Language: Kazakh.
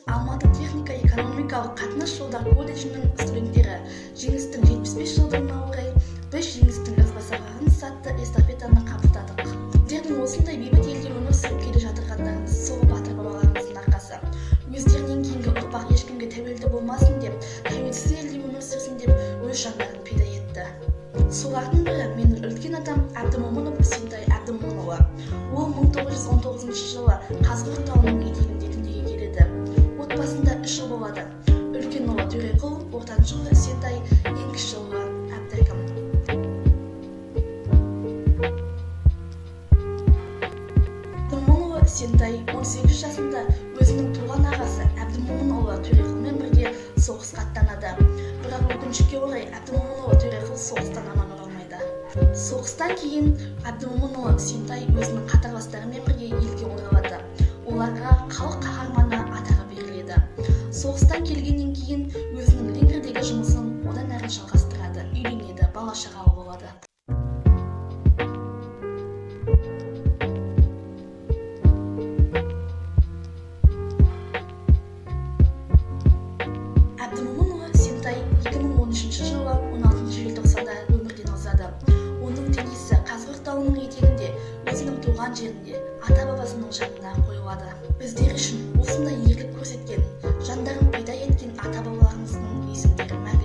Алматы техника-экономикалық қатынас жолдар колледжінің студенттері Жеңістің 75 жылдығына орай «Біз жеңістің ізбасарларымыз» атты эстафетаны қабылдадық. Сіздердің осындай бейбіт елде өмір сүріп келе жатырғандарыңыз сол батыр бабаларымыздың арқасы. Өздерінен кейінгі ұрпақ ешкімге тәуелді болмасын деп, тәуелсіз елде өмір сүрсін деп өз жандарын пида етті. Солардың бірі менің үлкен атам Әбдімомынов Үсентай Әбдімомынұлы. Ол 1919 жылы Қазығұрт тауының етегінде дүниеге келеді. Отбасында үш ұл болады. Үлкен ұлы Төреқұл, ортаншы ұлы Үсентай, ең кіші ұлы Әбдірәкім. Әбдімомынұлы Үсентай 18 жасында өзінің туған ағасы Әбдімомынұлы Төреқұлмен бірге соғысқа аттанады. Бірақ өкінішке орай, Әбдімомынұлы Төреқұл соғыстан аман оралмайды. Соғыстан кейін Әбдімомынұлы Үсентай өзінің қатарластарымен бірге елге оралады. Оларға халық қаһарманы атағы беріледі. Соғыстан келгеннен кейін өзінің Ленгердегі жұмысын одан әрі жалғастырады, үйленеді, бала шағалы болады. Әбдімомынұлы Үсентай 2013 жылы 16 желтоқсанда өмірден озады. Оның денесі Қазығұрт тауының етегінде, өзінің туған жерінде, ата-бабасының жанына қойылады. Біздер үшін осындай ерлік көрсеткен, жандарын пида еткен ата-бабаларымыздың есімдері мәңгі